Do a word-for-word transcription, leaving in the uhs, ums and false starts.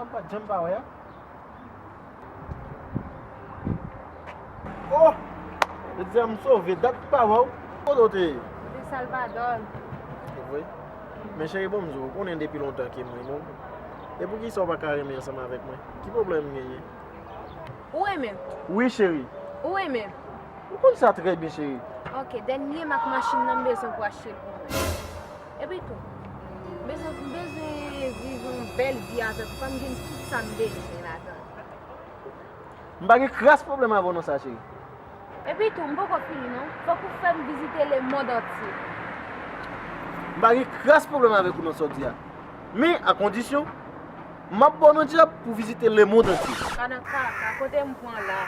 M pa t janm pa wè a. Oh! Jodi a m sove, dat m pa wè w. Kote w te ye? Kote Salvador. Se vre? Men cheri, bon, m di w, ou konnen depi lontan ke m renmen w. E poukisa w pa ka renmen ansanm avèk mwen? Ki pwoblèm m genyen? Ou renmen m? Wi, cheri. Ou renmen m? Ou konn sa trè byen, cheri. Ok, dènye mak machin nan m bezwen pou w achte l pou mwen. Epi tou, m bezwen, m bezwen viv yon bèl vi avèk ou, fò m jwenn tout sa m bezwen ladan l. M pa gen kras pwoblèm avè w nan sa, cheri. Epi tou, m poko fini non. Fòk ou fè m vizite lemonn antye. M pa gen kras pwoblèm avèk ou nan sa w di a. Men, a kondisyon, m ap ba w nan dyab pou vizite lemonn antye. Ka nan kaka, kote m pran la?